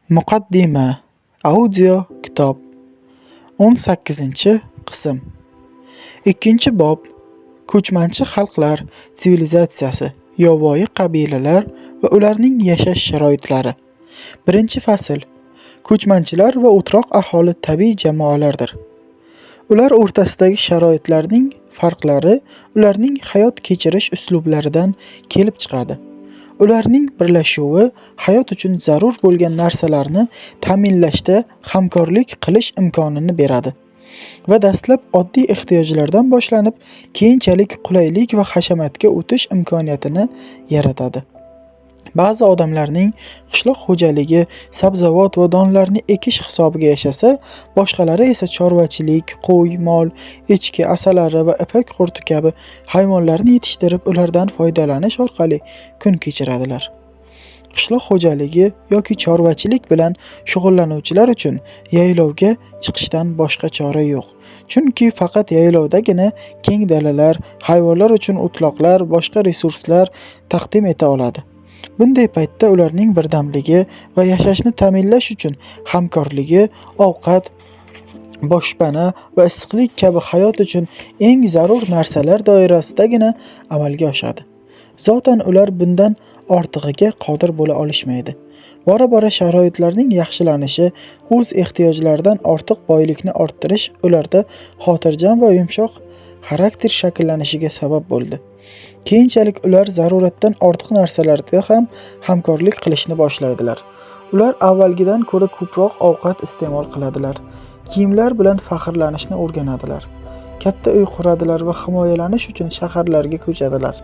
Muqaddima audio kitob 18-qism. 2-bob. Ko'chmanchi xalqlar sivilizatsiyasi, yovvoyi qabilalar va ularning yashash sharoitlari. 1-fasl. Ko'chmanchilar va o'troq aholi tabiiy jamoalardir. Ular o'rtasidagi sharoitlarning farqlari ularning hayot kechirish uslublaridan kelib chiqadi. Ularning birlashuvi hayot uchun zarur bo'lgan narsalarni ta'minlashda hamkorlik qilish imkonini beradi va dastlab oddiy ehtiyojlardan boshlanib, keyinchalik qulaylik va hashamatga o'tish imkoniyatini yaratadi. Ba'zi odamlarning qishloq xo'jaligi, sabzavot va donlarni ekish hisobiga yashasa, boshqalari esa chorvachilik, qo'y, mol, echki, asalari va ipak qurti kabi hayvonlarni yetishtirib, ulardan foydalanish orqali kun kechiradilar. Qishloq xo'jaligi yoki chorvachilik bilan shug'ullanuvchilar uchun yaylovga chiqishdan boshqa chora yo'q. Chunki faqat yaylovdagina keng dalalar, hayvonlar uchun o'tloqlar, boshqa resurslar taqdim eta oladi. Bunday paytda ularning birdamligi va yashashni ta'minlash uchun hamkorligi, ovqat, boshpana va issiqlik kabi hayot uchun eng zarur narsalar doirasidagina amalga oshadi. Zotan ular bundan ortig'iga qodir bo'la olishmaydi. Bora-bora sharoitlarning yaxshilanishi, o'z ehtiyojlaridan ortiq boylikni orttirish ularda xotirjam va yumshoq xarakter shakllanishiga sabab bo'ldi. Keyinchalik ular zaruratdan ortiq narsalarda ham hamkorlik qilishni boshlaydilar. Ular avvalgidan ko'ra ko'proq ovqat iste'mol qiladilar. Kiyimlar bilan faxrlanishni o'rganadilar. Katta uy quradilar va himoyalanish uchun shaharlarga ko'chadilar.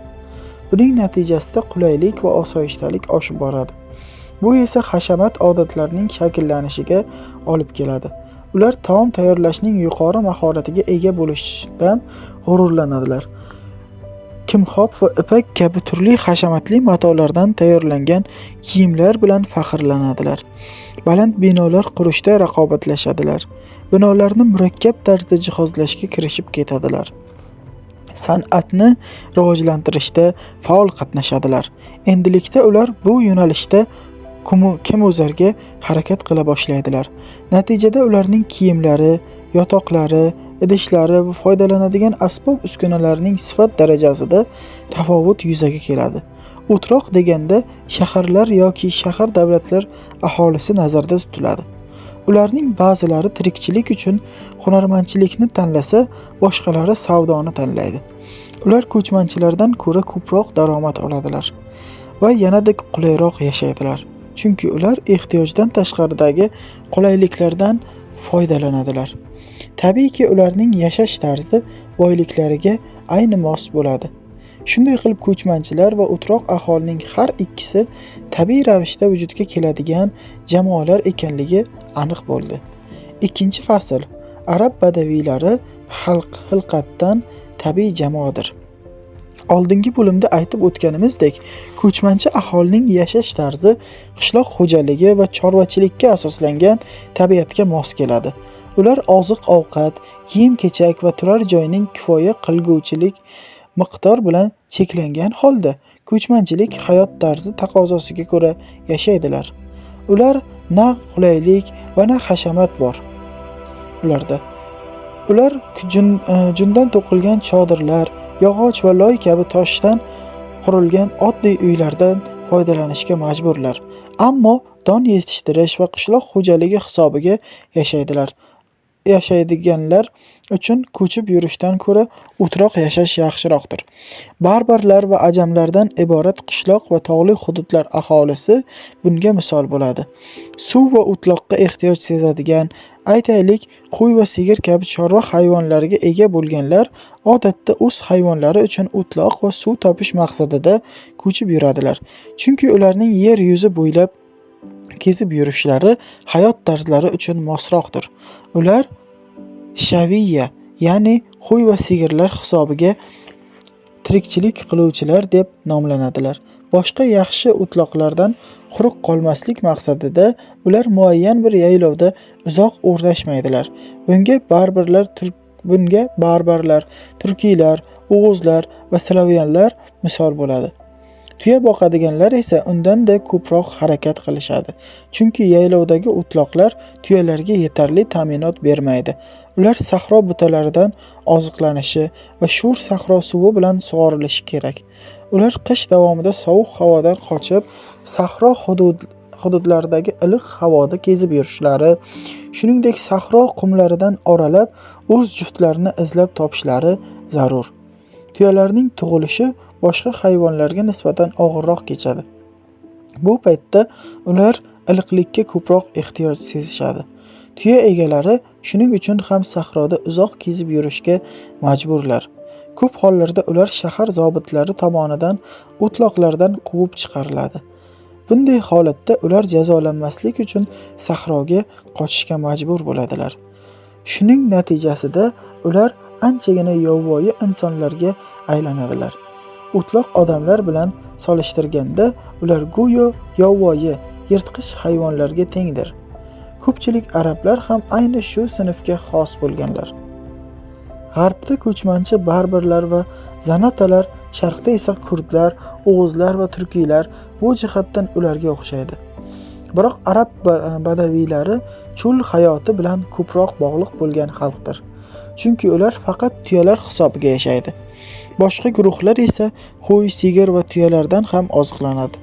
Buning natijasida qulaylik va osoyishtalik oshib boradi. Bu esa hashamat odatlarning shakllanishiga olib keladi. Ular taom tayyorlashning yuqori mahoratiga ega bo'lishdan g'ururlanadilar. Kimxob va ipak kabi turli hashamatli matolardan tayyorlangan kiyimlar bilan faxrlanadilar. Baland binolar qurishda raqobatlashadilar. Binolarni murakkab tarzda jihozlashga kirishib ketadilar. San'atni rivojlantirishda faol qatnashadilar. Endilikda ular bu yo'nalishda kim o'zarga harakat qila boshlaydilar. Natijada ularning kiyimlari, yotoqlari, idishlari va foydalanadigan asbob-uskunalarning sifat darajasida tafovut yuzaga keladi. O'troq deganda shaharlar yoki shahar davlatlar aholisi nazarda tutiladi. Ularning ba'zilari tirikchilik uchun hunarmandchilikni tanlasa, boshqalari savdoni tanlaydi. Ular ko'chmanchilardan ko'ra ko'proq daromad oladilar va yanada qulayroq yashaydilar. Chunki ular ehtiyojdan tashqaridagi qulayliklardan foydalanadilar. Tabiiyki, ularning yashash tarzi boyliklariga ayni mos bo'ladi. Shunday qilib, ko'chmanchilar va o'troq aholining har ikkisi tabiiy ravishda vujudga keladigan jamoalar ekanligi aniq bo'ldi. 2-fasl. Arab badaviylari xilqatdan tabiiy jamoadir. Oldingi bo'limda aytib o'tganimizdek, ko'chmanchi aholining yashash tarzi qishloq xo'jaligi va chorvachilikka asoslangan tabiatga mos keladi. Ular oziq-ovqat, kiyim-kechak va turar joyning kifoya qilguvchilik miqdor bilan cheklangan holda ko'chmanchilik hayot tarzi taqozosiga ko'ra yashaydilar. Ular na qulaylik va na hashamat bor ularda. Ular jundan to'qilgan chodirlar, yog'och va loy kabi toshdan qurilgan oddiy uylardan foydalanishga majburlar. Ammo don yetishtirish va qishloq xo'jaligi hisobiga yashaydilar. Yashaydiganlar uchun ko'chib yurishdan ko'ra o'troq yashash yaxshiroqdir. Barbarlar va ajamlardan iborat qishloq va tog'li hududlar aholisi bunga misol bo'ladi. Suv va o'tloqqa ehtiyoj sezadigan, aytaylik, qo'y va sigir kabi chorva hayvonlariga ega bo'lganlar odatda o'z hayvonlari uchun o'tloq va suv topish maqsadida ko'chib yuradilar. Chunki ularning yer yuzi bo'ylab kezib yurishlari hayot tarzlari uchun mosroqdir. Ular shaviya, ya'ni qo'y va sigirlar hisobiga tirikchilik qiluvchilar deb nomlanadilar. Boshqa yaxshi o'tloqlardan quruq qolmaslik maqsadida ular muayyan bir yaylovda uzoq o'rnashmaydilar. Bunga barbarlar, turkiylar, o'g'uzlar va slavyanlar misol bo'ladi. Tuya boqadiganlar esa undan-da ko'proq harakat qilishadi. Chunki yaylovdagi o'tloqlar tuyalarga yetarli ta'minot bermaydi. Ular sahro butalaridan oziqlanishi va sho'r sahro suvi bilan sug'orilishi kerak. Ular qish davomida sovuq havodan qochib, sahro hududlaridagi iliq havoda kezib yurishlari, shuningdek sahro qumlaridan oralab o'z juftlarini izlab topishlari zarur. Tuyalarning tug'ilishi boshqa hayvonlarga nisbatan og'irroq kechadi. Bu paytda ular iliqlikka ko'proq ehtiyoj sezishadi. Tuya egalari shuning uchun ham sahroda uzoq kezib yurishga majburlar. Ko'p hollarda ular shahar zobitlari tomonidan o'tloqlardan quvib chiqariladi. Bunday holatda ular jazolanmaslik uchun sahroga qochishga majbur bo'ladilar. Shuning natijasida ular anchagina yovvoyi insonlarga aylanadilar. O'tloq odamlar bilan solishtirganda ular go'yo yovvoyi, yirtqich hayvonlarga tengdir. Ko'pchilik arablar ham ayni shu sinfga xos bo'lganlar. G'arbda ko'chmanchi barbarlar va zanatalar, sharqda esa kurdlar, o'g'izlar va turkiylar bu jihatdan ularga o'xshaydi. Biroq arab badaviylari cho'l hayoti bilan ko'proq bog'liq bo'lgan xalqdir. Chunki ular faqat tuyalar hisobiga yashaydi. Boshqa guruhlar esa qo'y, sigir va tuyalardan ham oziqlanadi.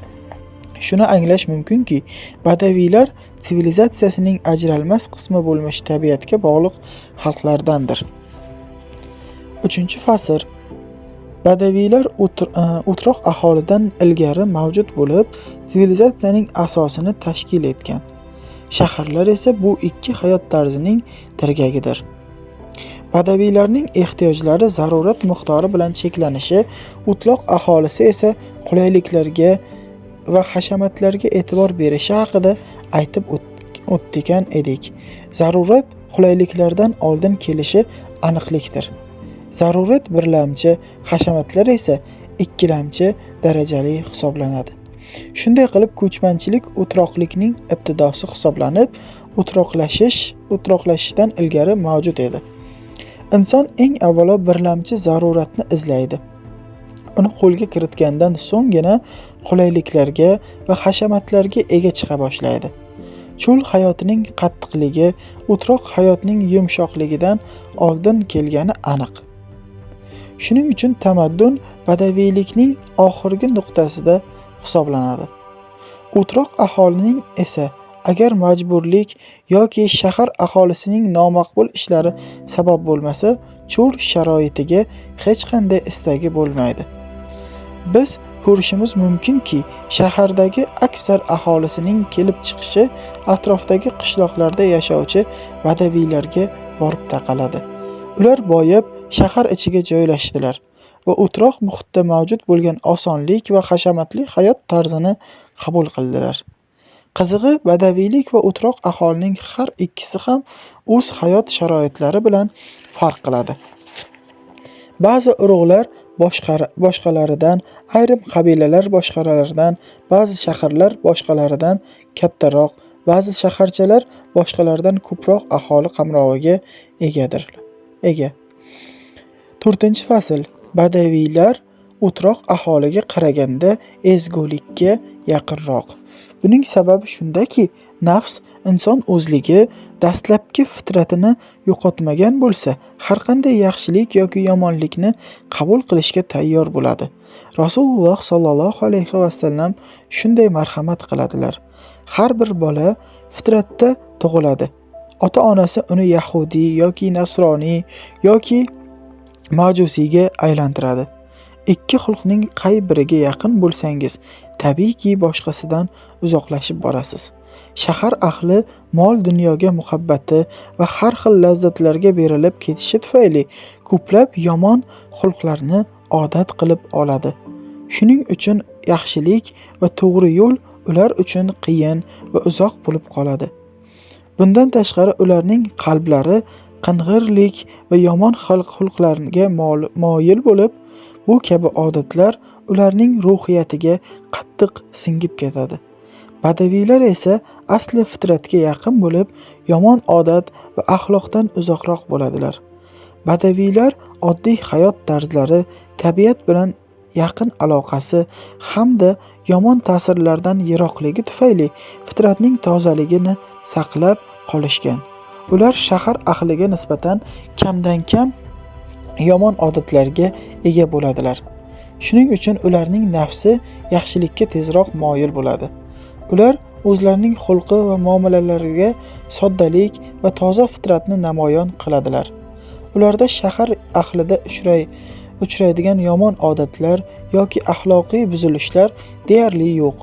Shuni anglash mumkinki, badaviylar sivilizatsiyasining ajralmas qismi bo'lmish tabiatga bog'liq xalqlardandir. 3-fasl. Badaviylar o'troq aholidan ilgari mavjud bo'lib, sivilizatsiyaning asosini tashkil etgan. Shaharlar esa bu ikki hayot tarzining tirgagidir. Badaviylarning ehtiyojlari zarurat miqdori bilan cheklanishi, o'tloq aholisi esa qulayliklarga va hashamatlarga e'tibor berishi haqida aytib o'tgan edik. Zarurat qulayliklardan oldin kelishi aniqlikdir. Zarurat birlamchi, hashamatlar esa ikkilamchi darajali hisoblanadi. Shunday qilib, ko'chmanchilik o'troqlikning ibtidosi hisoblanib, o'troqlashishdan ilgari mavjud edi. Inson eng avvalo birlamchi zaruratni izlaydi. Uni qo'lga kiritgandan so'nggina qulayliklarga va hashamatlarga ega chiqa boshlaydi. Cho'l hayotining qattiqligi, o'troq hayotning yumshoqligidan oldin kelgani aniq. Shuning uchun tamaddun badaviylikning oxirgi nuqtasida hisoblanadi. O'troq aholining esa agar majburlik yoki shahar aholisining nomaqbul ishlari sabab bo'lmasa, cho'l sharoitiga hech qanday istagi bo'lmaydi. Biz ko'rishimiz mumkinki, shahardagi aksar aholisining kelib chiqishi atrofdagi qishloqlarda yashovchi badaviylarga borib taqaladi. Ular boyib, shahar ichiga joylashdilar va o'troq muhitda mavjud bo'lgan osonlik va hashamatli hayot tarzini qabul qildilar. Qizig'i, badaviylik va o'troq aholining har ikkisi ham o'z hayot sharoitlari bilan farq qiladi. Ba'zi urug'lar boshqalaridan, ayrim qabilalar boshqalaridan, ba'zi shaharlar boshqalaridan kattaroq, ba'zi shaharchalar boshqalardan ko'proq aholi qamroviga egadir. 4-fasl. Badaviylar o'troq aholiga qaraganda ezgulikka yaqinroq. Buning sababi shundaki, nafs inson o'zligi dastlabki fitratini yo'qotmagan bo'lsa, har qanday yaxshilik yoki yomonlikni qabul qilishga tayyor bo'ladi. Rasululloh sollallohu alayhi vasallam shunday marhamat qiladilar. Har bir bola fitratda tug'iladi. Ota-onasi uni yahudiy yoki nasroniy yoki majusiyga aylantiradi. Ikki xulqning qay biriga yaqin bo'lsangiz, tabiiyki boshqasidan uzoqlashib borasiz. Shahar ahli mol-dunyoga muhabbati va har xil lazzatlarga berilib ketishi tufayli ko'plab yomon xulqlarni odat qilib oladi. Shuning uchun yaxshilik va to'g'ri yo'l ular uchun qiyin va uzoq bo'lib qoladi. Bundan tashqari ularning qalblari qing'irlik va yomon xulqlarga moyil bo'lib, bu kabi odatlar ularning ruhiyatiga qattiq singib ketadi. Badaviylar esa asli fitratga yaqin bo'lib, yomon odat va axloqdan uzoqroq bo'ladilar. Badaviylar oddiy hayot tarzlari, tabiat bilan yaqin aloqasi hamda yomon ta'sirlardan yiroqligi tufayli fitratning tozaligini saqlab qolishgan. Ular shahar ahliga nisbatan kamdan-kam yomon odatlarga ega bo'ladilar. Shuning uchun ularning nafsi yaxshilikka tezroq moyil bo'ladi. Ular o'zlarining xulqi va muomalalariga soddalik va toza fitratni namoyon qiladilar. Ularda shahar ahlida uchraydigan yomon odatlar yoki axloqiy buzilishlar deyarli yo'q.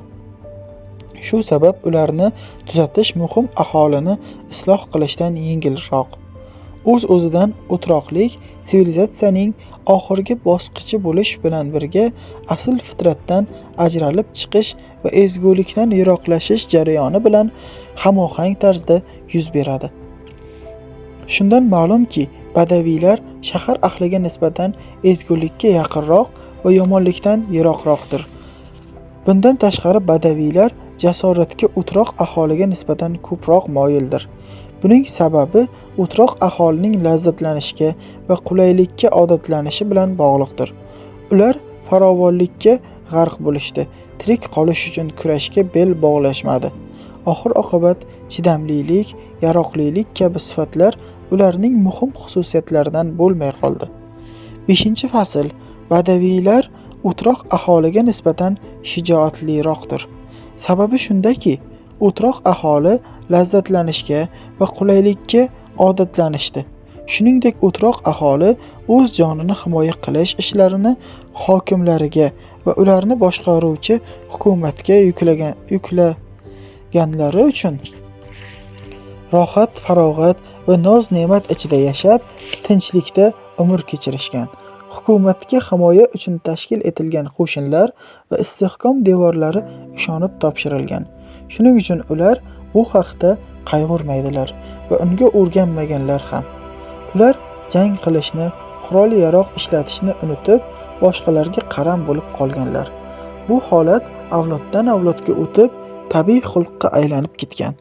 Shu sabab ularni tuzatish muhim aholini isloh qilishdan yengilroq. O'z-o'zidan o'troqlik sivilizatsiyaning oxirgi bosqichi bo'lish bilan birga asl fitratdan ajralib chiqish va ezgulikdan yiroqlashish jarayoni bilan hamohang tarzda yuz beradi. Shundan ma'lumki, badaviylar shahar ahliga nisbatan ezgulikka yaqinroq va yomonlikdan yiroqroqdir. Bundan tashqari badaviylar jasoratga o'troq aholiga nisbatan ko'proq moyildir. Buning sababi o'troq aholining lazzatlanishga va qulaylikka odatlanishi bilan bog'liqdir. Ular farovonlikka g'arq bo'lishdi, tirik qolish uchun kurashga bel bog'lashmadi. Oxir-oqibat chidamlilik, yaroqlilik kabi sifatlar ularning muhim xususiyatlaridan bo'lmay qoldi. 5-fasl. Badaviylar o'troq aholiga nisbatan shijoatliroqdir. Sababi shundaki, o'troq aholi lazzatlanishga va qulaylikka odatlanishdi. Shuningdek, o'troq aholi o'z jonini himoya qilish ishlarini hokimlariga va ularni boshqaruvchi hukumatga yuklaganlari uchun rohat, farog'at va noz-ne'mat ichida yashab, tinchlikda umr kechirishgan. Hukumatga himoya uchun tashkil etilgan qo'shinlar va istehkom devorlari ishonib topshirilgan. Shuning uchun ular bu haqda qayg'urmaydilar va unga o'rganmaganlar ham. Ular jang qilishni, qurol-yarog' ishlatishni unutib, boshqalarga qaram bo'lib qolganlar. Bu holat avloddan avlodga o'tib, tabiiy xulqqa aylanib ketgan.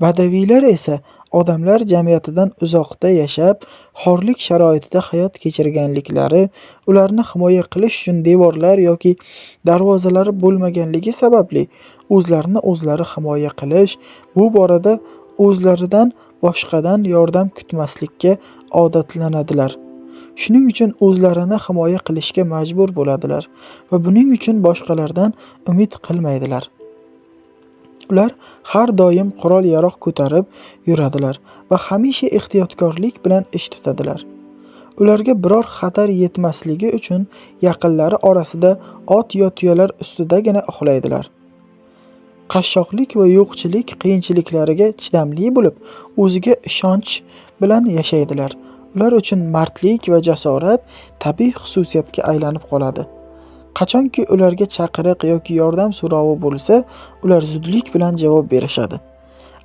Badaviylar esa odamlar jamiyatidan uzoqda yashab, xorlik sharoitida hayot kechirganliklari, ularni himoya qilish uchun devorlar yoki darvozalari bo'lmaganligi sababli o'zlarini o'zlari himoya qilish, bu borada o'zlaridan boshqadan yordam kutmaslikka odatlanadilar. Shuning uchun o'zlarini himoya qilishga majbur bo'ladilar va buning uchun boshqalardan umid qilmaydilar. Ular har doim qurol-yarog' ko'tarib yuradilar va hamisha ehtiyotkorlik bilan ish tutadilar. Ularga biror xatar yetmasligi uchun yaqinlari orasida ot yo tuyalar ustidagina uxlaydilar. Qashshoqlik va yo'qchilik qiyinchiliklariga chidamli bo'lib, o'ziga ishonch bilan yashaydilar. Ular uchun mardlik va jasorat tabiiy xususiyatga aylanib qoladi. Qachonki ularga chaqiriq yoki yordam so'rovi bo'lsa, ular zudlik bilan javob berishadi.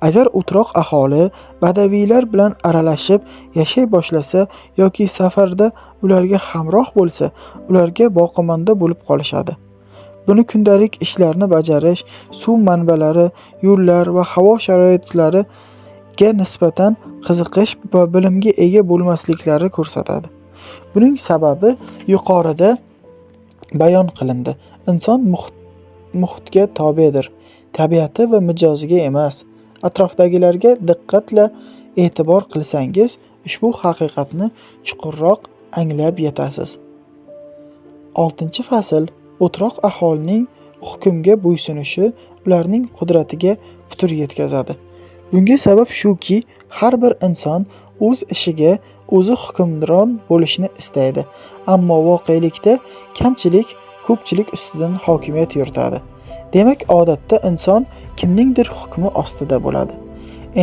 Agar o'troq aholi badaviylar bilan aralashib yashay boshlasa yoki safarda ularga hamroh bo'lsa, ularga boqimanda bo'lib qolishadi. Buni kundalik ishlarni bajarish, suv manbalari, yo'llar va havo sharoitlariga nisbatan qiziqish va bilimga ega bo'lmasliklari ko'rsatadi. Buning sababi yuqorida bayon qilindi. Inson muhitga tobedir, tabiati va mijoziga emas. Atrofdagilarga diqqatla e'tibor qilsangiz, ushbu haqiqatni chuqurroq anglab yetasiz. 6-fasl. O'troq aholining hukmga bo'ysunishi ularning qudratiga putur yetkazadi. Bunga sabab shuki, har bir inson o'z ishiga o'zi hukmron bo'lishni istaydi. Ammo voqelikda kamchilik ko'pchilik ustidan hokimiyat yuritadi. Demak, odatda inson kimningdir hukmi ostida bo'ladi.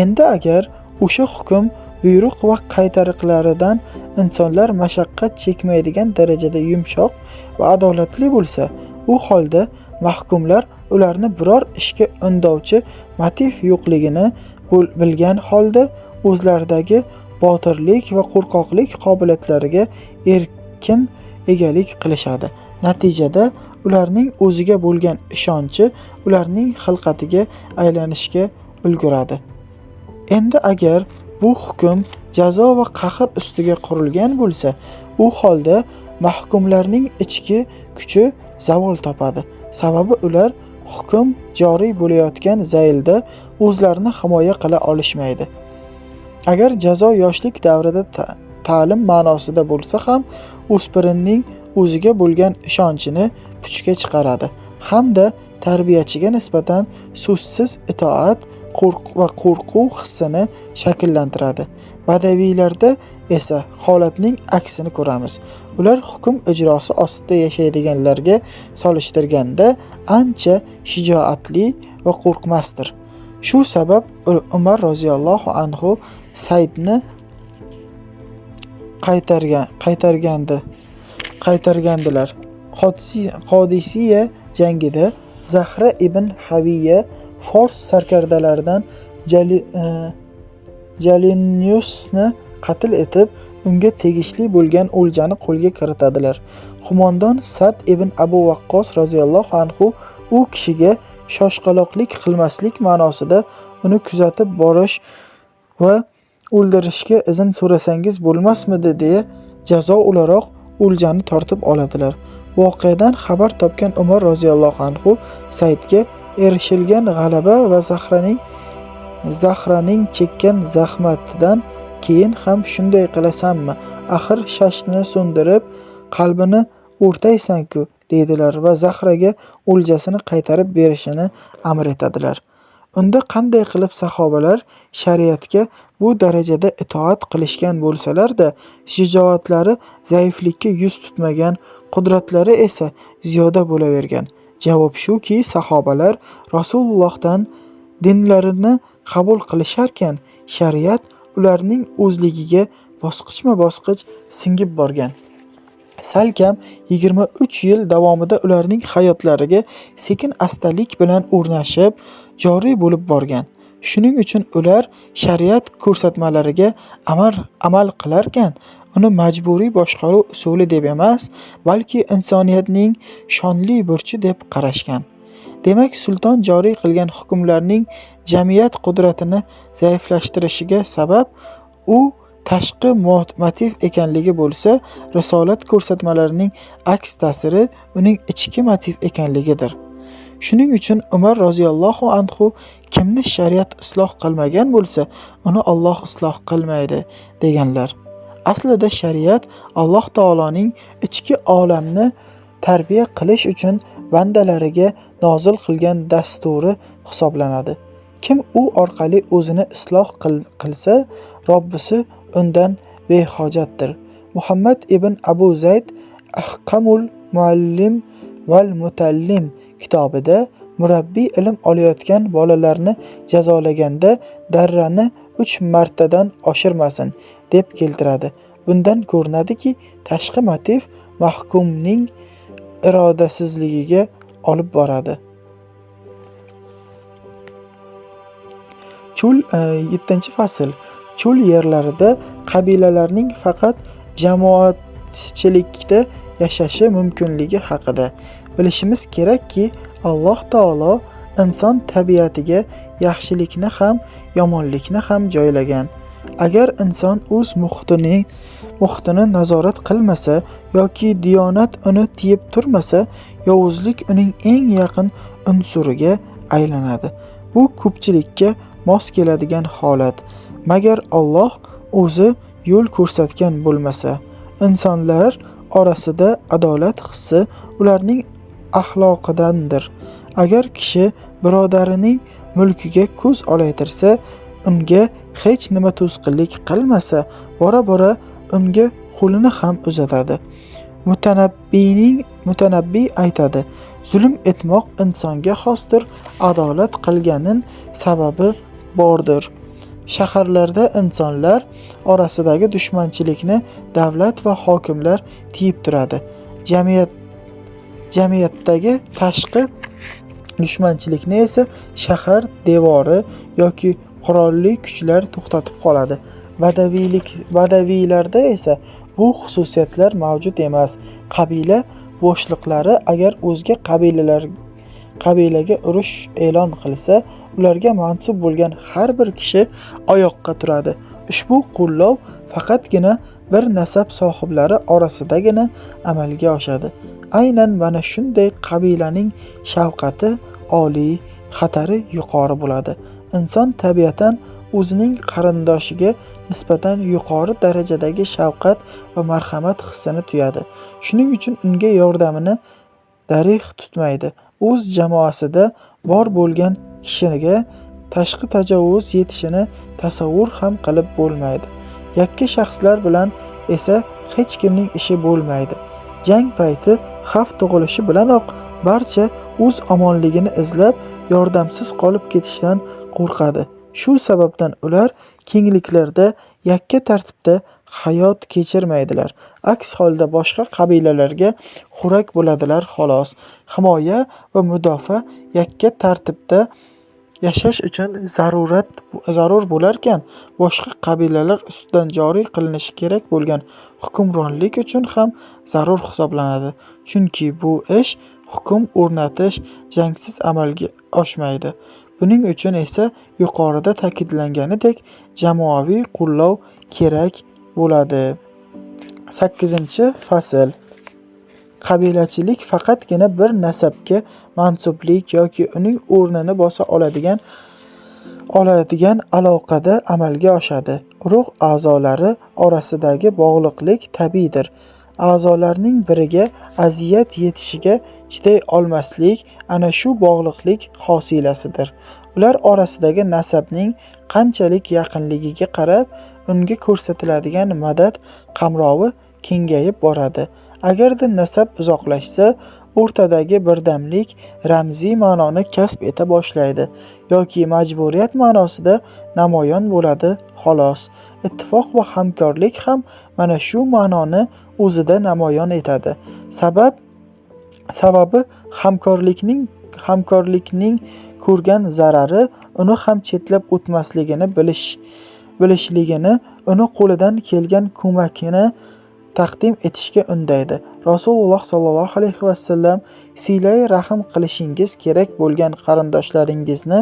Endi agar o'sha hukm buyruq va qaytariqlaridan insonlar mashaqqat chekmaydigan darajada yumshoq va adolatli bo'lsa, u holda mahkumlar ularni biror ishga undovchi motiv yo'qligini bilgan holda o'zlaridagi botirlik va qo'rqoqlik qobiliyatlariga erkin egalik qilishadi. Natijada ularning o'ziga bo'lgan ishonchi ularning xilqatiga aylanishga ulguradi. Endi agar Bu hukm jazo va qahr ustiga qurilgan bo'lsa, u holda mahkumlarning ichki kuchi zavol topadi. Sababi ular hukm joriy bo'layotgan zaylda o'zlarini himoya qila olishmaydi. Agar jazo yoshlik davrida ta'lim ma'nosida bo'lsa ham, o'spirinning o'ziga bo'lgan ishonchini puchga chiqaradi hamda tarbiyachiga nisbatan so'zsiz itoat va qo'rquv hissini shakllantiradi. Badaviylarda esa holatning aksini ko'ramiz. Ular hukm ijrosi ostida yashaydiganlarga solishtirganda ancha shijoatli va qo'rqmasdir. Shu sabab Umar roziyallohu anhu Saydni qaytargandilar. Qodisiya jangida Zahra ibn Haviya fors sarkardalaridan Jalinyusni qatl etib, unga tegishli bo'lgan o'ljani qo'lga kiritadilar. Qo'mondon Sad ibn Abu Waqqos roziyallohu anhu u kishiga shoshqaloqlik qilmaslik ma'nosida uni kuzatib borish va o'ldirishga izn so'rasangiz bo'lmasmidi deya jazo o'laroq o'ljani tortib oladilar. Voqeadan xabar topgan Umar roziyallohu anhu Saydga erishilgan g'alaba va Zahraning chekkan zahmatidan keyin ham shunday qilasanmi? Axir shashtini so'ndirib, qalbini o'rtaysan-ku, deydilar va Zahraga o'ljasini qaytarib berishini amr etadilar. Unda qanday qilib sahobalar shariatga bu darajada itoat qilishgan bo'lsalar-da, shijoatlari zaiflikka yuz tutmagan, qudratlari esa ziyoda bo'lavergan? Javob shuki, sahobalar Rasulullohdan dinlarini qabul qilisharkan, shariat ularning o'zligiga bosqichma-bosqich singib borgan. Salkam 23 yil davomida ularning hayotlariga sekin-astalik bilan o'rnashib, joriy bo'lib borgan. Shuning uchun ular shariat ko'rsatmalariga amal qilarkan, uni majburiy boshqaruv usuli deb emas, balki insoniyatning shonli burchi deb qarashgan. Demak, sulton joriy qilgan hukmlarning jamiyat qudratini zaiflashtirishiga sabab u tashqi motiv ekanligi bo'lsa, risolat ko'rsatmalarining aks ta'siri uning ichki motiv ekanligidir. Shuning uchun Umar roziyallohu anhu kimni shariat isloh qilmagan bo'lsa, uni Alloh isloh qilmaydi deganlar. Aslida shariat Alloh taoloning ichki olamni tarbiya qilish uchun bandalariga nozil qilgan dasturi hisoblanadi. Kim u orqali o'zini isloh qilsa, Robbisi undan behojatdir. Muhammad ibn Abu Zayd Ahkamul Muallim val Mutallim kitobida murabbiy ilm olayotgan bolalarni jazolaganda darrani 3 martadan oshirmasin deb keltiradi. Bundan ko'rinadiki, tashqi motiv mahkumning irodasizligiga olib boradi. 7-fasl. Cho'l yerlarida qabilalarning faqat jamoatchilikda yashashi mumkinligi haqida bilishimiz kerakki, Alloh taolo inson tabiatiga yaxshilikni ham, yomonlikni ham joylagan. Agar inson o'z muhitini nazorat qilmasa yoki diyonat uni tiyib turmasa, yovuzlik uning eng yaqin unsuriga aylanadi. Bu ko'pchilikka mos keladigan holat. Magar Alloh o'zi yo'l ko'rsatgan bo'lmasa, insonlar orasida adolat hissi ularning axloqidandir. Agar kishi birodarining mulkiga ko'z olaytirsa, unga hech nima to'sqinlik qilmasa, bora-bora unga qo'lini ham uzatadi. Mutanabbiy aytadi: zulm etmoq insonga xosdir, adolat qilganin sababi bordir. Shaharlarda insonlar orasidagi dushmanchilikni davlat va hokimlar tiyib turadi. Jamiyatdagi tashqi dushmanchilikni esa shahar devori yoki qurolli kuchlar to'xtatib qoladi. Badaviylarda esa bu xususiyatlar mavjud emas. Qabila boshliqlari agar o'zga qabilaga urush e'lon qilsa, ularga mansub bo'lgan har bir kishi oyoqqa turadi. Ushbu qo'llov faqatgina bir nasab sohiblari orasidagina amalga oshadi. Aynan mana shunday qabilaning shafqati oliy, xatari yuqori bo'ladi. Inson tabiatan o'zining qarindoshiga nisbatan yuqori darajadagi shafqat va marhamat hissini tuyadi. Shuning uchun unga yordamini darig' tutmaydi. O'z jamoasida bor bo'lgan kishiga tashqi tajovuz yetishini tasavvur ham qilib bo'lmaydi. Yakka shaxslar bilan esa hech kimning ishi bo'lmaydi. Jang payti xavf tug'ilishi bilanoq barcha o'z omonligini izlab, yordamsiz qolib ketishdan qo'rqadi. Shu sababdan ular kengliklarda yakka tartibda hayot kechirmaydilar. Aks holda boshqa qabilalarga xo'rak bo'ladilar xolos. Himoya va mudofaa yakka tartibda yashash uchun zarur bo'larkan, boshqa qabilalar ustidan joriy qilinishi kerak bo'lgan hukmronlik uchun ham zarur hisoblanadi. Chunki bu ish hukm o'rnatish jangsiz amalga oshmaydi. Buning uchun esa yuqorida ta'kidlanganidek jamoaviy qo'llov kerak bo'ladi. 8-fasl. Qabilachilik faqatgina bir nasabga mansublik yoki uning o'rnini bosa oladigan aloqada amalga oshadi. Urug' a'zolari orasidagi bog'liqlik tabiiydir. A'zolarning biriga aziyat yetishiga chiday olmaslik ana shu bog'liqlik hosilasidir. Ular orasidagi nasabning qanchalik yaqinligiga qarab unga ko'rsatiladigan madad qamrovi kengayib boradi. Agarda nasab uzoqlashsa, o'rtadagi birdamlik ramziy ma'noni kasb eta boshlaydi yoki majburiyat ma'nosida namoyon bo'ladi xolos. Ittifoq va hamkorlik ham mana shu ma'noni o'zida namoyon etadi. Sababi hamkorlikning ko'rgan zarari uni ham chetlab o'tmasligini bilishligini, uni qo'lidan kelgan ko'makini taqdim etishga undaydi. Rasululloh sollallohu alayhi vasallam siylay rahm qilishingiz kerak bo'lgan qarindoshlaringizni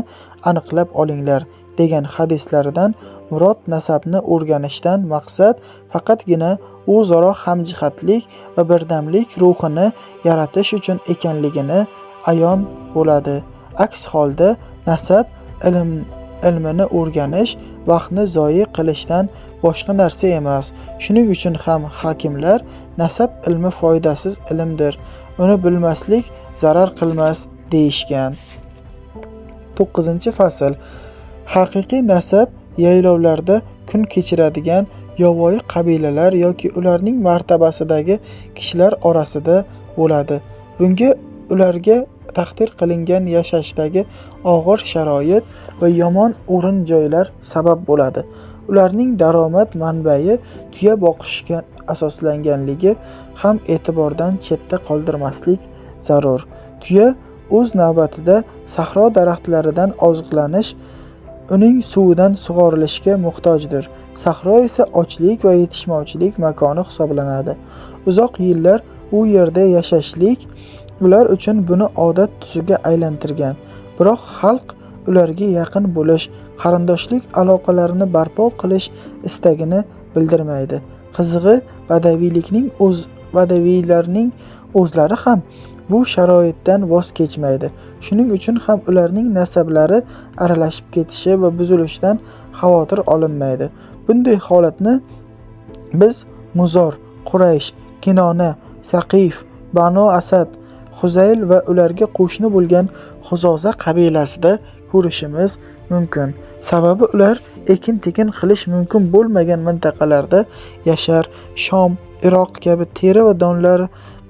aniqlab olinglar degan hadislaridan murod nasabni o'rganishdan maqsad faqatgina o'zaro hamjihatlik va birdamlik ruhini yaratish uchun ekanligini ayon bo'ladi. Aks holda nasab ilmini o'rganish vaqtni zoyi qilishdan boshqa narsa emas. Shuning uchun ham hakimlar nasab ilmi foydasiz ilmdir, uni bilmaslik zarar qilmas deyishgan. 9-fasl. Haqiqiy nasab yaylovlarda kun kechiradigan yovvoyi qabilalar yoki ularning martabasidagi kishilar orasida bo'ladi. Bunga ularga taqdir qilingan yashashdagi og'ir sharoit va yomon o'rin-joylar sabab bo'ladi. Ularning daromad manbai tuya boqishga asoslanganligi ham e'tibordan chetda qoldirmaslik zarur. Tuya o'z navbatida sahro daraxtlaridan oziqlanish, uning suvidan sug'orilishga muhtojdir. Sahro esa ochlik va yetishmovchilik makoni hisoblanadi. Uzoq yillar u yerda yashashlik ular uchun buni odat tusiga aylantirgan. Biroq xalq ularga yaqin bo'lish, qarindoshlik aloqalarini barpo qilish istagini bildirmaydi. Qizig'i, badaviylarning o'zlari ham bu sharoitdan voz kechmaydi. Shuning uchun ham ularning nasablari aralashib ketishi va buzilishidan xavotir olinmaydi. Bunday holatni biz Muzor, Quraysh, Kinona, Saqif, Banu Asad, Huzayl va ularga qo'shni bo'lgan Xuzoza qabilasida ko'rishimiz mumkin. Sababi ular ekin-tekin qilish mumkin bo'lmagan mintaqalarda yashar, Shom, Iroq kabi teri va donlar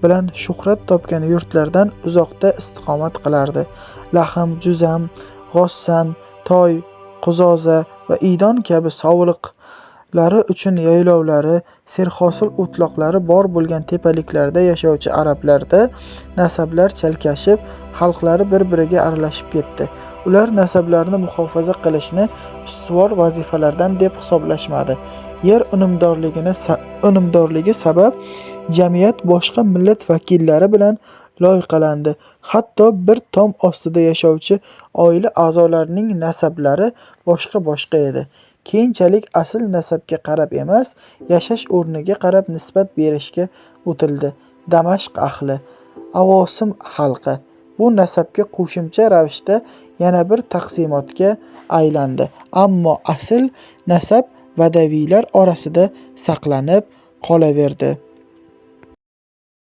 bilan shuhrat topgan yurtlardan uzoqda istiqomat qilardi. Lahm, Juzam, G'ossan, Toy, Quzoza va Idon kabi sovliqlari uchun yaylovlari, serhosil o'tloqlari bor bo'lgan tepaliklarda yashovchi arablarda nasablar chalkashib, xalqlari bir-biriga aralashib ketdi. Ular nasablarni muhofaza qilishni ustuvor vazifalardan deb hisoblashmadi. Yer unumdorligi sabab jamiyat boshqa millat vakillari bilan loyqalandi. Hatto bir tom ostida yashovchi oila a'zolarining nasablari boshqa-boshqa edi. Keyinchalik asl nasabga qarab emas, yashash o'rniga qarab nisbat berishga o'tildi: Damashq ahli, Avosim xalqi. Bu nasabga qo'shimcha ravishda yana bir taqsimotga aylandi, ammo asl nasab badaviylar orasida saqlanib qolaverdi.